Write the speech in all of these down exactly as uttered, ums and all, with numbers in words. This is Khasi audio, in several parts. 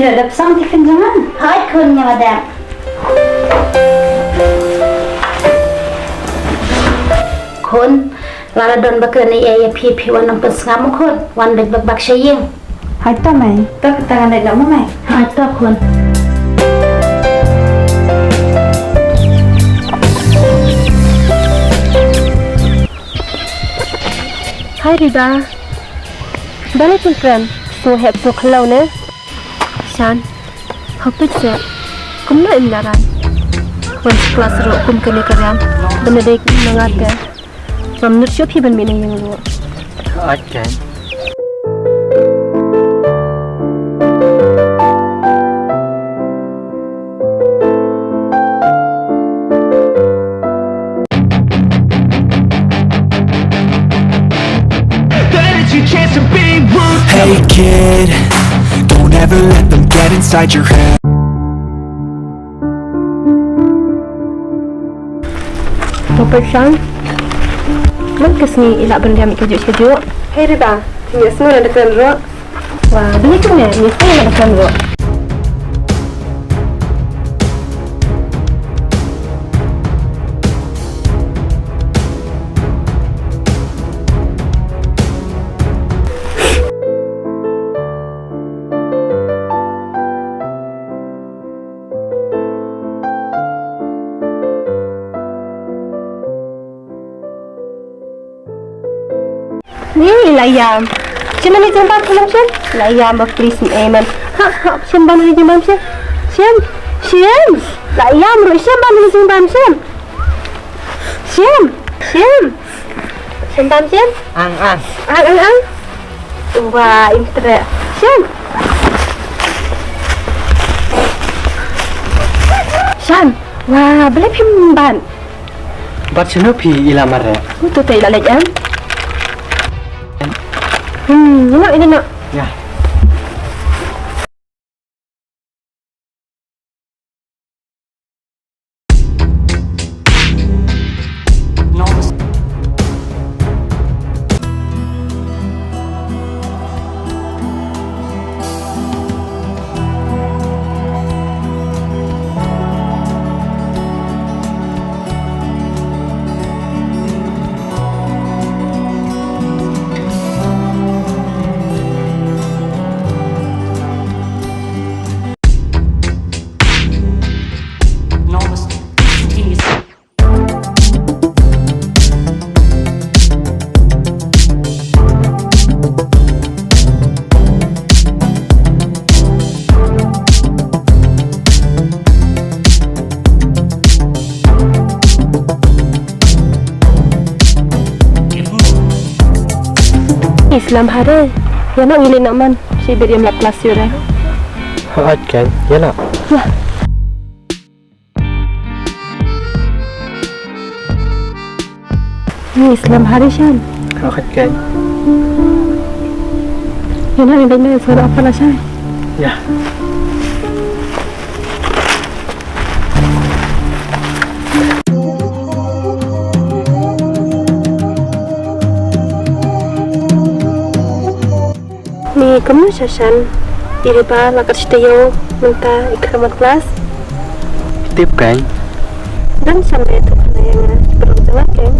Ïa, dep song tiffin jong nga. Hooid khun, nga la dep. Khun, lada don ba kren ïa phi, phi wan ym pynsngap mo khun. Wan beit bak bak sha ïing. Hooid to mei. To kata ngan leit noh mo mei. Hooid to khun. Hi Rida. Balei phi kren? Sngewheh sngewkhlaw ne? Shan, hapdeng seh, kumno im naran? Wan sha klas ruh kum kane ka riam, ban da dei na nga te. Ngam nud shuh phi ban mih na ïing ruh. Hooid keiñ. Hey kid, don't ever let them get inside your head. Papa Shan, man ka sngi i lah ban riam ïa ka juh ka juh. Hei Rida, ngi sngew na da kren ruh. Wa, beli tu ne, ngi sngew na da kren ruh. Ni la ïam. Shem ban ïa jingbam shem shem. La ïam ba please ni eh man. Ha ha shem ban ïa jingbam shem. Shem. Shem. La ïam ruh shem ban ïa jingbam shem. Shem. Shem. Shem ban shem. Ang ang. Ang ang ang. Wah, im treh. Shem. Shan. Wah, balei phim bat? Bat shano phi, i la mareh. Uto te i la leit em. Hmm, ïa noh, ïa noh. Ïa. Islam hare, ïa noh ngi leit noh man, shi bit ïa mlak klas ïa re. Hooid keiñ, ïa noh. Ïa. Ni Islam hari shan. Ka khat kai. Ïa na dei na sura apa la shan. Ïa. Ni kumno sha shan, i Riba la kat shi taïew mynta i khlem wan klas. Tip kan. Don sha me tu khana ïa nga, ki paralok jong nga kan.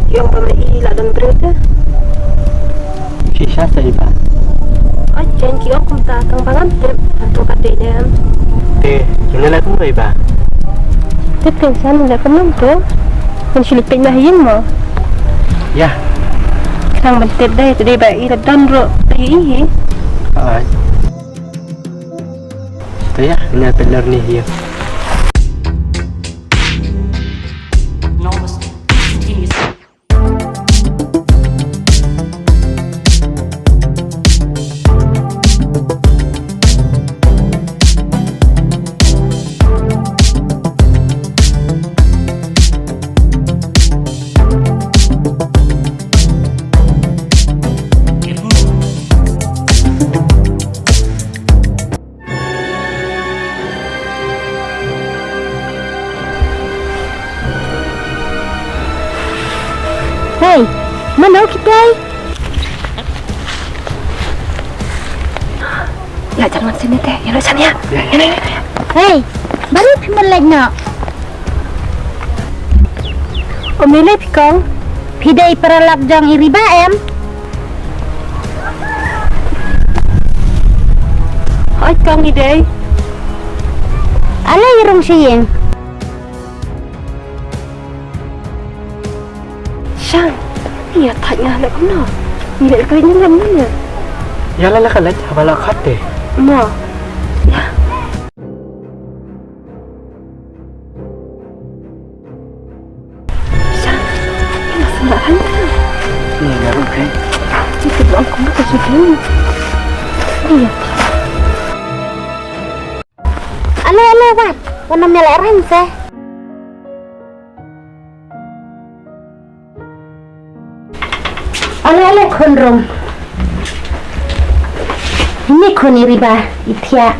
Ki ong ba ma i la don briew te. Shisha sa i ba. Oi kan ki ong kumta tang ba ngan tip, hato ka dei ne em. Te, ine la kumno i ba. Tip kan shan ine kumno tu. Kan shu lipin na ïing mo. Ïa. Khnang ban tip dei, te dei ba i la don ruh, te i hi. Ai. Te ïa, ine pynlor ni ïa. Hei, mano kitai? Ïa jan wan sini te, ïa noh sini ïa. Ïa noh, ïa noh, ïa noh. Hei, balei phi mlien noh? Ym lei lei phi kong. Phi dei paralok jong i Riba em? Hooid kong, i dei. Ale i rung sha ïing. Shang, ïa thait nga leh kumno? Ngi leh ka leh ngi leh ngi leh. Ïa la la ka leh haba la khat te. Mo. Ïa. Shang, ïa la sngewbha. Ni nga ruh kai. Ïa. Ale, ale, wat. Wan ym ïaleh rang se. Ale, ale, khun rung. Ini khun i Riba, i thiah.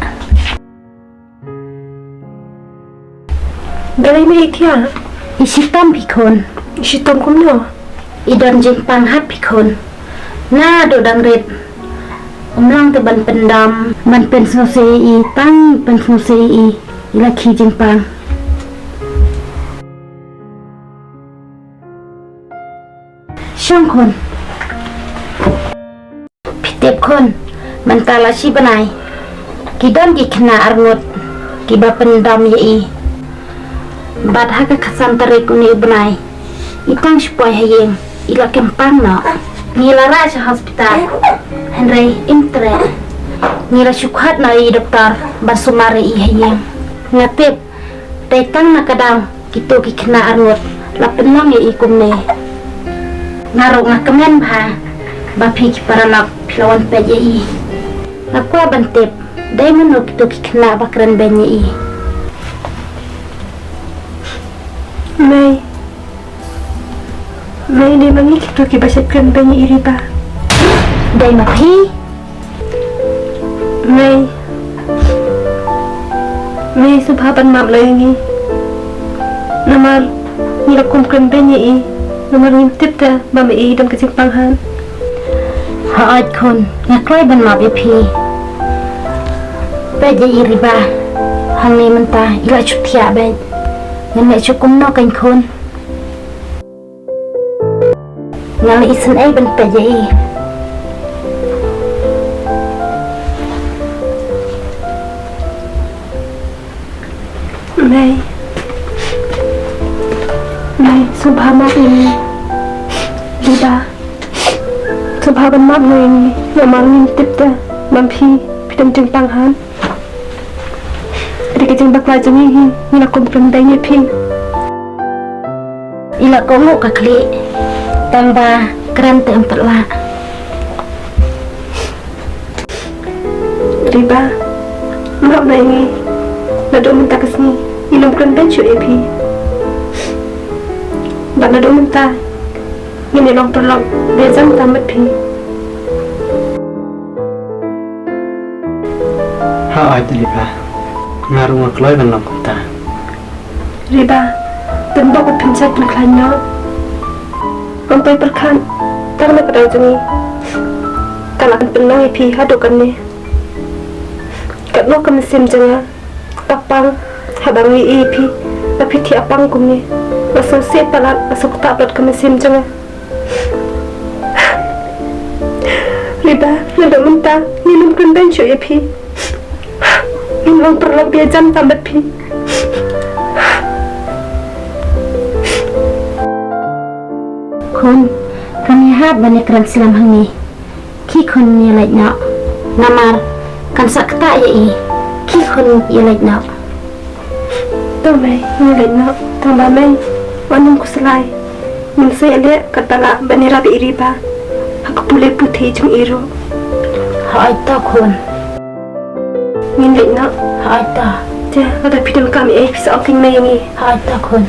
Balei me i thiah? I shitom phi khun. I shitom kumno? I don jingpang hap phi khun. Naduh dang rit. Ym long te ban pyndam, ban pynsngewsih ïa i, tang pynsngewsih ïa i, i la khih jingpang. Shong khun. Phi tip khun, mynta la shi bnai. Ki don ki khynnah arngut, kiba pyndam ïa i. Bad ha ka khatsan tarik une u bnai. I tang shu poi ha ïing, i la kem pang noh. Ngi la rah sha hospital. Hynrei im treh. Ngi la shu khot noh ïa i doktor ban sumar ïa i ha ïing. Nga tip, dei tang na ka daw kito ki khynnah arngut la pynlong ïa i kumne. Nga ruh nga kmen bha ba phi ki paralok phi la wan peit ïa i. Nga kwah ban tip, dei mano kito ki khynnah ba kren beiñ ïa i. Mei. Mei, dei ma ngi kito kiba shait kren beiñ ïa i Riba. Dei ma phi? Mei. Mei, sngewbha ban map noh ïa ngi. Namar ngi la kum kren beiñ ïa i. Namar ngim tip te ba ma i don ka jingpang hap. Hooid khun, nga kloi ban map ïa phi. Peit ïa i Riba. Hangne mynta i la shu thiah beit. Ngan leh shuh kumno kein khun? Nga la isynei ban peit ïa i. Mei. Mei, sngewbha map ïa ngi. Riba. Sngewbha ban map noh ïa ngi. Namar ngim tip te ba ma phi, phi don jingpang hap. Dei ka jingbakla jong ngi hi, ngi la kum kren beiñ ïa phi. I la kohnguh ka khlieh, tang ba kren te ym pat lah. Riba, map noh ïa ngi. Naduh mynta ka sngi, ngin ym kren beiñ shuh ïa phi. Bad naduh mynta, ngin ïa long paralok ba ïajan tam bad phi. Hooid Riba, nga ruh nga kloi ban long kumta. Riba, pynbok ba phin shait pynkhlaiñ noh. Ym poi pyrkhat tang na ka daw jong ngi. Ka la pynlong ïa phi haduh katne. Katno ka mynsiem jong nga ka pang haba nga ïohi ïa phi ba phi thiah pang kumne. Nga sngewsih palat, nga sngewktah palat ka mynsiem jong nga. Riba, naduh mynta ngin ym kren beiñ shuh ïa phi. Ngin long paralok ba ïajan tam bad phi. Khun, kan ïahap ban ïakren slem hangne. Khie khun ïaleit noh. Namar kan sa ktah ïa i. Khie khun ïaleit noh. To mei, ïaleit noh. Tang ba mei, wat nym khuslai. Ngin sa ïaleh katba lah ban ïarap ïa i Riba ha ka pule puthi jong i ruh. Hooid to khun. Ngin leit noh. Hooid to. Te lada phi donkam ei ei phi sa ong kein mei ïa ngi. Hooid to khun.